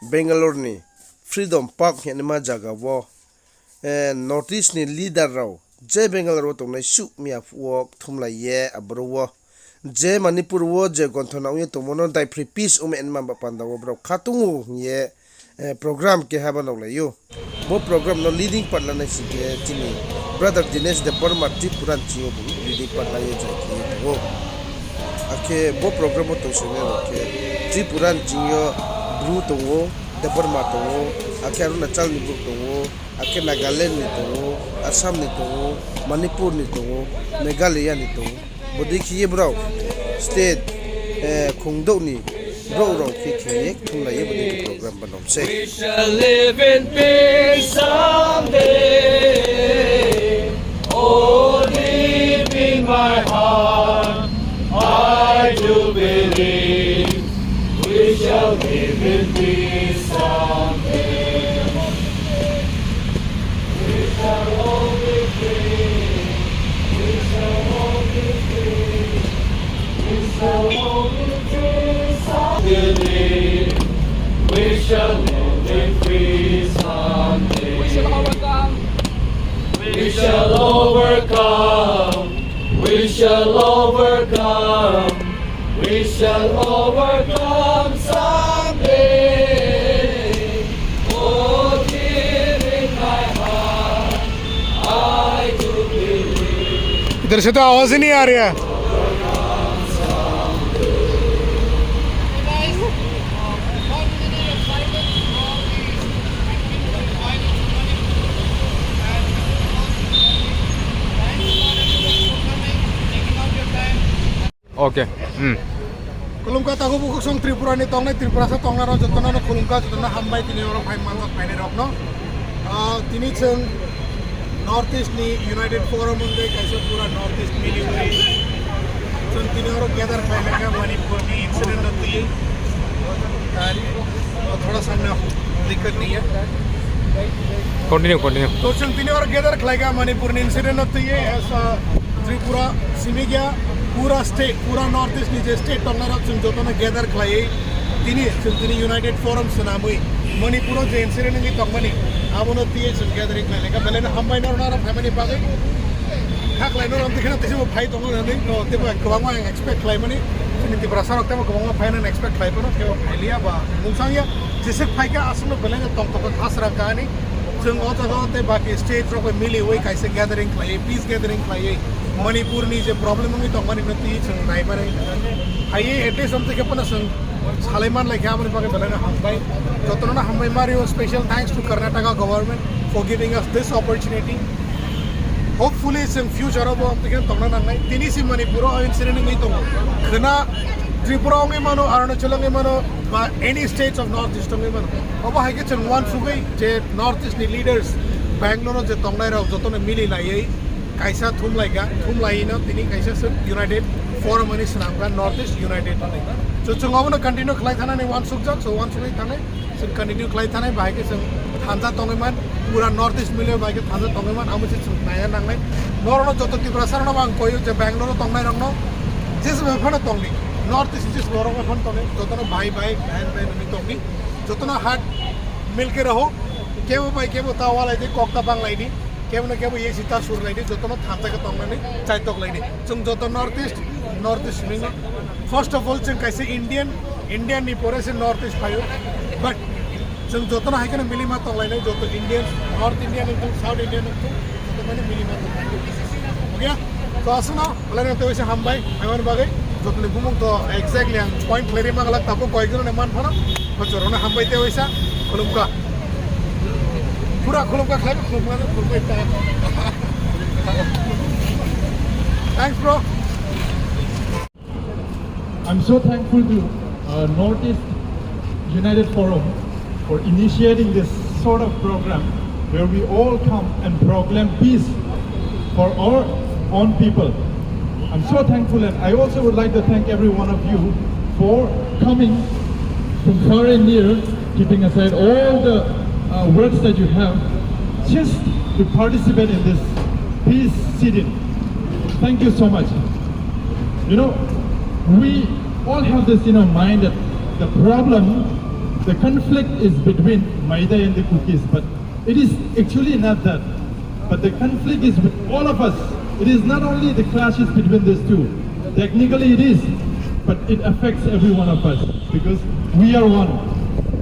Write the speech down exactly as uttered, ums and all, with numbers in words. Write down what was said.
Bangalore ni Freedom Park hingnaima zaga wo, eh, North East ni leader rao je Bangalore wo tongnai suh miya phuh wo kthumlai ye aboro wo je Manipur wo je gonthona ong ye tongmo no daiphri peace ongma nma ba panda wo brao khatung ou hing ye, eh, program keha banaolai ou. Bo program no leading part lanai si khe chini brother Dinesh Debbarma Tripura ni ching yo bung leading part lai ye jai khe ye tong ou. Akhe bo program wo tongsainai rao khe Tripura ni ching yo Bru tong ou, Debbarma tong ou, akhe Arunachal ni brouh tong ou, akhe Nagaland ni tong ou, Assam ni tong ou, Manipur ni tong ou, Meghalaya ni tong ou. Bodei khe ye brao state, eh, khongdouh ni brouh rao khe khe ye kthumlai ye bodei khe program banaom se. We shall live in peace someday. Oh, deep in my heart, I do believe we shall live in peace someday. We shall all be free. We shall all be free. We shall all be free someday. We shall all be free someday. We shall overcome. We shall overcome. We shall overcome. We shall overcome someday. Oh, deep in my heart, I do believe. इधर से तो आवाज ही नहीं आ रही है। Okay. Hmm. Khulumkha, takhuk bukhuk song Tripura ni tongnai, Tripurasa tongnai rao joto no khulumkha, joto no hambai tini oro phai manjak phainai rao no. Ah, tini chwng North East ni United Forum hwnwi kaisa pura North East mili wi. Chwng tini oro gather khlailai kha Manipur ni incident no twiwi. Ah, thoda sa na dikkat nahi hai. Continue, continue. To chwng tini oro gather khlai kha Manipur ni incident no twiwi, as a Tripura simi gya, pura state, pura North East ni je state tongnai rao chwng joto no gather khlaiwi tini chwng tini United Forum swnamwi Manipur o je incident wngwi tongmani, abo no twiwi chwng gathering khlailai kha. Belai no hambai noro noro phaimani bagwi. Kha khlai noro twi kheno tei se bo phai tongo hwnwi no teibo kwbangma ang expect khlaimani. Chini Tiprasa rok teibo kwbangma phai nani expect khlai phano teibo phailiya ba mungsang ya. Jese phai kha aswk no belai no tongthok kha srang kha ani. Chwng o jaga o tei baki state rok bai miliwi kaisa gathering khlaiwi, peace gathering khlaiwi, Manipur ni je problem wngwi tongmani no twi chwng naimani. Phaiwi at least amtwi khe phano chwng salai manlai kha, aboni bagwi belai no hambai. Jotono no hambai ma rio, special thanks to Karnataka government for giving us this opportunity. Hopefully chwng future o bo amtwi khe tongna nangnai. Tini si Manipur o incident wngwi tongo. Khwna Tripura wngwi mano, Arunachal wngwi mano, ba any states of North East wngwi mano. Obo hai khe chwng uansugwi je North East ni leaders, Bangalore o je tongnai rok jotono mili laiwi kaisa thumlai kha, thumlai no tini kaisa se United Forum hwnwi swnam kha, North East United hwnwi. So chwng obono continue khlai thanani uansukjak, so uansugwi thanai. Chwng continue khlai thanai, bahai khe chwng thansa tongwi man, pura North East mili bahai khe thansa tongwi man, amo se chwng naiya nangnai. Norokno joto Tiprasa rokno ang koio je Bangalore o tongnai rokno, jesa bai phano tongdi, North East jesa borok bai phano tongdi, jotono bhai bhai, behin behin wngwi tongdi, jotono heart milke raho, kebo bai kebo ta walai di, kok ta banglai di. Kebo no kebo yesi ta surlai di, jotono thansa khe tongnani chaitok lai di. Chwng joto North East, North East simi no. First of all, chwng kaisa Indian, Indian ni pore se North East phaio. But chwng jotono hai kheno milima tonglainai, joto Indian, North Indian wngthung, South Indian wngthung, joto mani milima tonglainai. Okay? To aswkno, belai no tei waisa hambai, phaimani bagwi, jotoni bumung to exactly ang point khlai ri ma glak, tabuk koyekjon ni man phano, bochorno hambai tei waisa, khulumkha. Pura khulumkha khlai, khulumkha, khulumkha ta. Thanks, bro. I'm so thankful to, uh, Northeast United Forum for initiating this sort of program where we all come and proclaim peace for our own people. I'm so thankful, and I also would like to thank every one of you for coming from far and near, keeping aside all the, uh, works that you have, just to participate in this peace sit-in. Thank you so much. You know, we all have this in our mind that the problem The conflict is between Meitei and the Kukis, but it is actually not that. But the conflict is with all of us. It is not only the clashes between these two. Technically it is, but it affects every one of us because we are one.